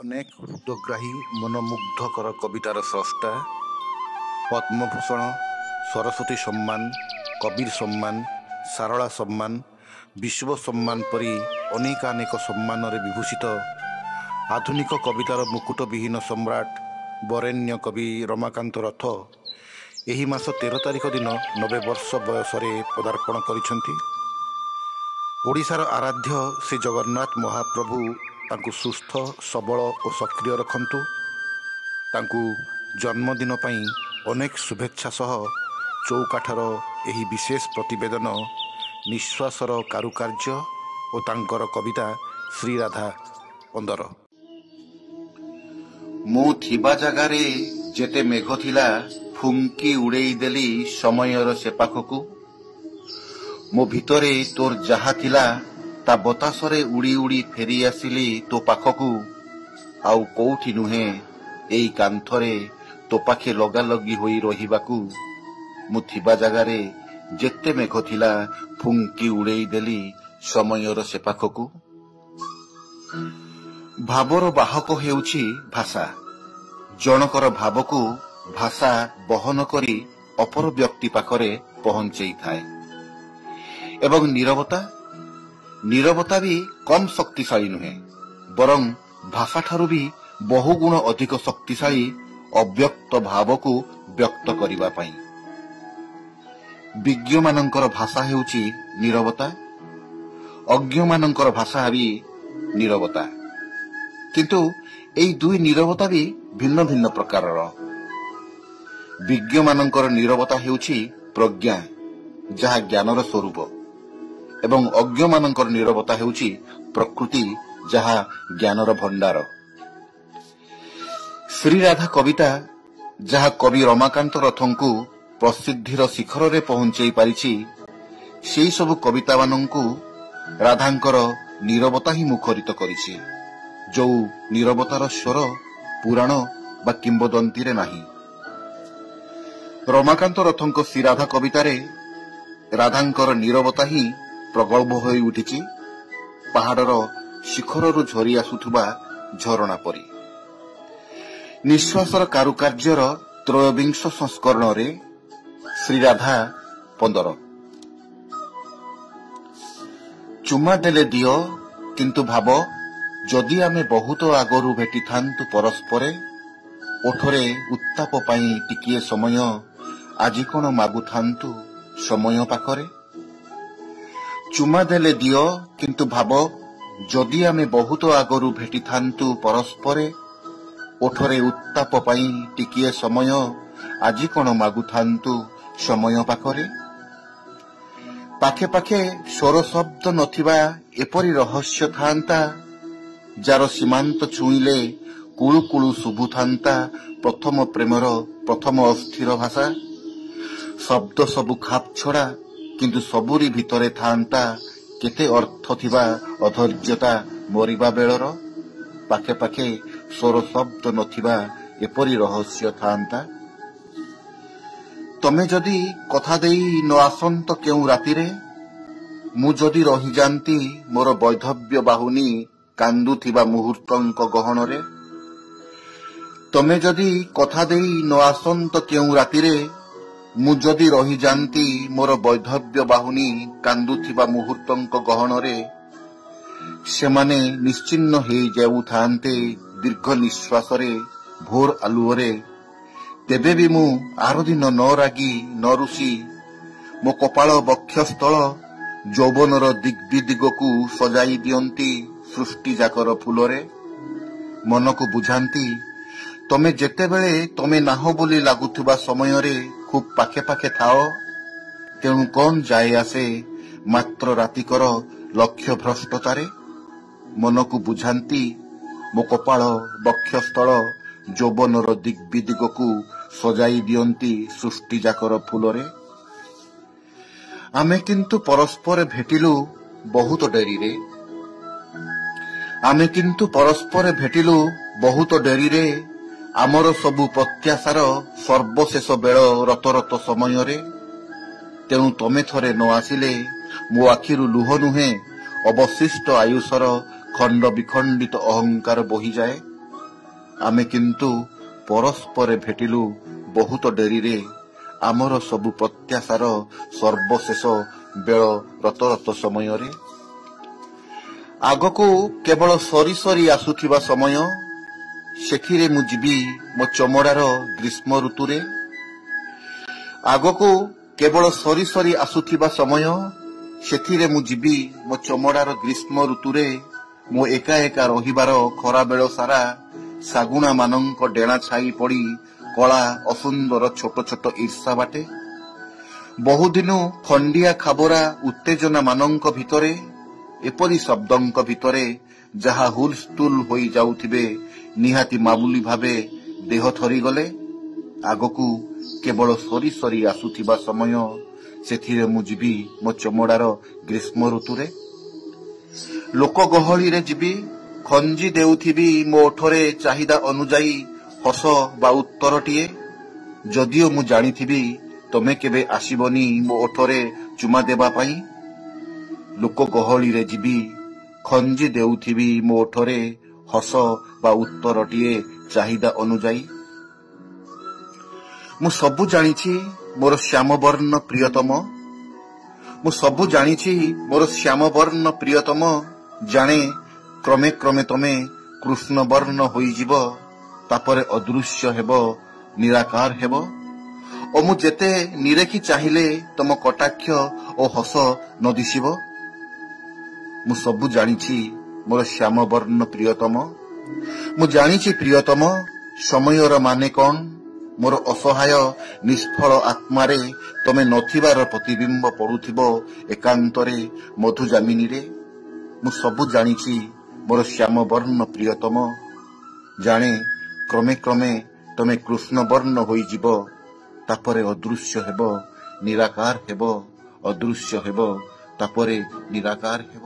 ଅନେକ ହୃଦଗ୍ରାହୀ ମନମୁଗ୍ଧକର କବିତାର ସ୍ରଷ୍ଟା, ପଦ୍ମଭୂଷଣ, ସରସ୍ୱତୀ ସମ୍ମାନ, କବୀର ସମ୍ମାନ, ସାରଳା ସମ୍ମାନ, ବିଶ୍ୱ ସମ୍ମାନ ପରି ଅନେକାନେକ ସମ୍ମାନରେ ବିଭୂଷିତ ଆଧୁନିକ କବିତାର ମୁକୁଟବିହୀନ ସମ୍ରାଟ ବରେଣ୍ୟ କବି ରମାକାନ୍ତ ରଥ ଏହି ମାସ 13 ତାରିଖ ଦିନ 90 ବର୍ଷ ବୟସରେ ପଦାର୍ପଣ କରିଛନ୍ତି। ଓଡ଼ିଶାର ଆରାଧ୍ୟ ଶ୍ରୀ ଜଗନ୍ନାଥ ମହାପ୍ରଭୁ ତାଙ୍କୁ ସୁସ୍ଥ, ସବଳ ଓ ସକ୍ରିୟ ରଖନ୍ତୁ। ତାଙ୍କୁ ଜନ୍ମଦିନ ପାଇଁ ଅନେକ ଶୁଭେଚ୍ଛା ସହ ଚୌକାଠର ଏହି ବିଶେଷ ପ୍ରତିବେଦନ ନିଶ୍ୱାସର କାରୁକାର୍ଯ୍ୟ ଓ ତାଙ୍କର କବିତା ଶ୍ରୀରାଧା 15। ମୁଁ ଥିବା ଜାଗାରେ ଯେତେ ମେଘ ଥିଲା ଫୁଙ୍କି ଉଡ଼େଇ ଦେଲି ସମୟର ସେପାଖକୁ। ମୋ ଭିତରେ ତୋର ଯାହା ଥିଲା ତା ବତାସରେ ଉଡ଼ି ଉଡ଼ି ଫେରି ଆସିଲି ତୋ ପାଖକୁ। ଆଉ କୋଉଠି ନୁହେଁ, ଏଇ କାନ୍ଥରେ ତୋ ପାଖେ ଲଗାଲଗି ହୋଇ ରହିବାକୁ। ମୁଁ ଥିବା ଜାଗାରେ ଯେତେ ମେଘ ଥିଲା ଫୁଙ୍କି ଉଡ଼େଇ ଦେଲି ସମୟର ସେପାଖକୁ। ଭାବର ବାହକ ହେଉଛି ଭାଷା। ଜଣକର ଭାବକୁ ଭାଷା ବହନ କରି ଅପର ବ୍ୟକ୍ତି ପାଖରେ ପହଞ୍ଚେଇଥାଏ। ଏବଂ ନୀରବତା ବି କମ୍ ଶକ୍ତିଶାଳୀ ନୁହେଁ, ବରଂ ଭାଷାଠାରୁ ବି ବହୁଗୁଣ ଅଧିକ ଶକ୍ତିଶାଳୀ ଅବ୍ୟକ୍ତ ଭାବକୁ ବ୍ୟକ୍ତ କରିବା ପାଇଁ। ବିଜ୍ଞମାନଙ୍କର ଭାଷା ହେଉଛି ନୀରବତା, ଅଜ୍ଞମାନଙ୍କର ଭାଷା ବି ନୀରବତା। କିନ୍ତୁ ଏଇ ଦୁଇ ନୀରବତା ବି ଭିନ୍ନ ଭିନ୍ନ ପ୍ରକାରର। ବିଜ୍ଞମାନଙ୍କର ନୀରବତା ହେଉଛି ପ୍ରଜ୍ଞା, ଯାହା ଜ୍ଞାନର ସ୍ୱରୂପ, ଏବଂ ଅଜ୍ଞମାନଙ୍କର ନୀରବତା ହେଉଛି ପ୍ରକୃତି, ଯାହା ଜ୍ଞାନର ଭଣ୍ଡାର। ଶ୍ରୀରାଧା କବିତା ଯାହା କବି ରମାକାନ୍ତ ରଥଙ୍କୁ ପ୍ରସିଦ୍ଧିର ଶିଖରରେ ପହଞ୍ଚେଇ ପାରିଛି, ସେଇ ସବୁ କବିତାମାନଙ୍କୁ ରାଧାଙ୍କର ନୀରବତା ହିଁ ମୁଖରିତ କରିଛି, ଯୋଉ ନୀରବତାର ସ୍ୱର ପୁରାଣ ବା କିମ୍ବଦନ୍ତୀରେ ନାହିଁ। ରମାକାନ୍ତ ରଥଙ୍କ ଶ୍ରୀରାଧା କବିତାରେ ରାଧାଙ୍କର ନୀରବତା ହିଁ ପ୍ରଗଳ୍ଭ ହୋଇ ଉଠିଛି, ପାହାଡ଼ର ଶିଖରରୁ ଝରି ଆସୁଥିବା ଝରଣା ପରି। ନିଶ୍ୱାସର କାରୁକାର୍ଯ୍ୟର ତ୍ରୟୋବିଂଶ ସଂସ୍କରଣରେ ଶ୍ରୀରାଧା 15। ଚୁମା ଦେଲେ ଦିଅ, କିନ୍ତୁ ଭାବ ଯଦି ଆମେ ବହୁତ ଆଗରୁ ଭେଟିଥାନ୍ତୁ ପରସ୍ପରେ, ଓଠରେ ଉତ୍ତାପ ପାଇଁ ଟିକିଏ ସମୟ ଆଜି କଣ ମାଗୁଥାନ୍ତୁ ସମୟ ପାଖରେ। ଚୁମା ଦେଲେ ଦିଅ, କିନ୍ତୁ ଭାବ ଯଦି ଆମେ ବହୁତ ଆଗରୁ ଭେଟିଥାନ୍ତୁ ପରସ୍ପରେ, ଓଠରେ ଉତ୍ତାପ ପାଇଁ ଟିକିଏ ସମୟ ଆଜି କଣ ମାଗୁଥାନ୍ତୁ ସମୟ ପାଖରେ। ପାଖେ ପାଖେ ସ୍ୱର ଶବ୍ଦ ନଥିବା ଏପରି ରହସ୍ୟ ଥାନ୍ତା, ଯାର ସୀମାନ୍ତ ଛୁଇଁଲେ କୁଳୁ କୁଳୁ ଶୁଭୁଥାନ୍ତା ପ୍ରଥମ ପ୍ରେମର ପ୍ରଥମ ଅସ୍ଥିର ଭାଷା। ଶବ୍ଦ ସବୁ ଖାପ ଛଡ଼ା, କିନ୍ତୁ ସବୁରି ଭିତରେ ଥାନ୍ତା କେତେ ଅର୍ଥ ଥିବା ଅଧୈର୍ଯ୍ୟତା ମରିବା ବେଳର। ପାଖେ ପାଖେ ସ୍ୱର ଶବ୍ଦ ନଥିବା ଏପରି ରହସ୍ୟ ଥାନ୍ତା। ତମେ ଯଦି କଥା ଦେଇ ନ ଆସନ୍ତ କେଉଁ ରାତିରେ, ମୁଁ ଯଦି ରହିଯାନ୍ତି ମୋର ବୈଧବ୍ୟ ବାହୁନି କାନ୍ଦୁଥିବା ମୁହୂର୍ତ୍ତଙ୍କ ଗହଣରେ। ତମେ ଯଦି କଥା ଦେଇ ନ ଆସନ୍ତ କେଉଁ ରାତିରେ, ମୁଁ ଯଦି ରହିଯାନ୍ତି ମୋର ବୈଧବ୍ୟ ବାହୁନି କାନ୍ଦୁଥିବା ମୁହୂର୍ତ୍ତଙ୍କ ଗହଣରେ, ସେମାନେ ନିଶ୍ଚିହ୍ନ ହେଇଯାଉଥାନ୍ତେ ଦୀର୍ଘ ନିଶ୍ୱାସରେ ଭୋର ଆଲୁଅରେ। ତେବେ ବି ମୁଁ ଆରଦିନ ନ ରାଗି ନ ରୁଷି ମୋ କପାଳ ବକ୍ଷସ୍ଥଳ ଯୌବନର ଦିଗ୍ବିଦିଗକୁ ସଜାଇ ଦିଅନ୍ତି ସୃଷ୍ଟିଯାକର ଫୁଲରେ। ମନକୁ ବୁଝାନ୍ତି ତମେ ଯେତେବେଳେ ତମେ ନାହଁ ବୋଲି ଲାଗୁଥିବା ସମୟରେ ଖୁବ୍ ପାଖେ ପାଖେ ଥାଅ, ତେଣୁ କଣ ଯାଏ ଆସେ ମାତ୍ର ରାତିକର ଲକ୍ଷ୍ୟ ଭ୍ରଷ୍ଟତାରେ। ମନକୁ ବୁଝାନ୍ତି ମୋ କପାଳ ବକ୍ଷସ୍ଥଳ ଯୌବନର ଦିଗ୍ବିଦିଗକୁ ସଜାଇ ଦିଅନ୍ତି ସୃଷ୍ଟିଯାକର ଫୁଲରେ। ଆମେ କିନ୍ତୁ ପରସ୍ପରେ ଭେଟିଲୁ ବହୁତ ଡେରିରେ, ଆମେ କିନ୍ତୁ ପରସ୍ପରେ ଭେଟିଲୁ ବହୁତ ଡେରିରେ, ଆମର ସବୁ ପ୍ରତ୍ୟାଶାର ସର୍ବଶେଷ ବେଳ ରତରତ ସମୟରେ। ତେଣୁ ତମେ ଥରେ ନ ଆସିଲେ ମୋ ଆଖିରୁ ଲୁହ ନୁହେଁ, ଅବଶିଷ୍ଟ ଆୟୁଷର ଖଣ୍ଡ ବିଖଣ୍ଡିତ ଅହଙ୍କାର ବୋହିଯାଏ। ଆମେ କିନ୍ତୁ ପରସ୍ପରେ ଭେଟିଲୁ ବହୁତ ଡେରିରେ, ଆମର ସବୁ ପ୍ରତ୍ୟାଶାର ସର୍ବଶେଷ ବେଳ ରତରତ ସମୟରେ। ଆଗକୁ କେବଳ ସରି ସରି ଆସୁଥିବା ସମୟ, ସେଥିରେ ମୁଁ ଯିବି ମୋ ଚମଡ଼ାର ଗ୍ରୀଷ୍ମ ଋତୁରେ। ଆଗକୁ କେବଳ ସରି ସରି ଆସୁଥିବା ସମୟ, ସେଥିରେ ମୁଁ ଯିବି ମୋ ଚମଡ଼ାର ଗ୍ରୀଷ୍ମ ଋତୁରେ। ମୋ ଏକା ଏକା ରହିବାର ଖରାବେଳ ସାରା ଶାଗୁଣାମାନଙ୍କ ଡେଣା ଛାଇ ପଡ଼ି କଳା ଅସୁନ୍ଦର ଛୋଟ ଛୋଟ ଈର୍ଷା ବାଟେ। ବହୁଦିନୁ ଖଣ୍ଡିଆ ଖାବରା ଉତ୍ତେଜନାମାନଙ୍କ ଭିତରେ, ଏପରି ଶବ୍ଦଙ୍କ ଭିତରେ ଯାହା ହୁଲସ୍ତୁଲ ହୋଇ ଯାଉଥିବେ ନିହାତି ମାମୁଲି ଭାବେ ଦେହ ଥରିଗଲେ। ଆଗକୁ କେବଳ ସରି ସରି ଆସୁଥିବା ସମୟ, ସେଥିରେ ମୁଁ ଯିବି ମୋ ଚମଡ଼ାର ଗ୍ରୀଷ୍ମ ଋତୁରେ। ଲୋକ ଗହଳିରେ ଯିବି, ଖଞ୍ଜି ଦେଉଥିବି ମୋ ଓଠରେ ଚାହିଦା ଅନୁଯାୟୀ ହସ ବା ଉତ୍ତରଟିଏ, ଯଦିଓ ମୁଁ ଜାଣିଥିବି ତମେ କେବେ ଆସିବନି ମୋ ଓଠରେ ଚୁମା ଦେବା ପାଇଁ। ଲୋକ ଗହଳିରେ ଯିବି, ଖଞ୍ଜି ଦେଉଥିବି ମୋ ଓଠରେ ହସ ବା ଉତ୍ତରଟିଏ ଚାହିଦା ଅନୁଯାୟୀ। ମୁଁ ସବୁ ଜାଣିଛି ମୋର ଶ୍ୟାମବର୍ଣ୍ଣ ପ୍ରିୟତମ, ମୁଁ ସବୁ ଜାଣିଛି ମୋର ଶ୍ୟାମବର୍ଣ୍ଣ ପ୍ରିୟତମ। ଜାଣେ କ୍ରମେ କ୍ରମେ ତମେ କୃଷ୍ଣବର୍ଣ୍ଣ ହୋଇଯିବ, ତାପରେ ଅଦୃଶ୍ୟ ହେବ, ନିରାକାର ହେବ, ଓ ମୁଁ ଯେତେ ନିରେଖି ଚାହିଁଲେ ତମ କଟାକ୍ଷ ଓ ହସ ନ ଦିଶିବ। ମୁଁ ସବୁ ଜାଣିଛି ମୋର ଶ୍ୟାମବର୍ଣ୍ଣ ପ୍ରିୟତମ। ମୁଁ ଜାଣିଛି ପ୍ରିୟତମ, ସମୟର ମାନେ କଣ। ମୋର ଅସହାୟ ନିଷ୍ଫଳ ଆତ୍ମାରେ ତମେ ନଥିବାର ପ୍ରତିବିମ୍ବ ପଡୁଥିବ ଏକାନ୍ତରେ ମଧୁଯାମିନୀରେ। ମୁଁ ସବୁ ଜାଣିଛି ମୋର ଶ୍ୟାମବର୍ଣ୍ଣ ପ୍ରିୟତମ। ଜାଣେ କ୍ରମେ କ୍ରମେ ତମେ କୃଷ୍ଣବର୍ଣ୍ଣ ହୋଇଯିବ, ତାପରେ ଅଦୃଶ୍ୟ ହେବ, ନିରାକାର ହେବ, ଅଦୃଶ୍ୟ ହେବ, ତାପରେ ନିରାକାର ହେବ।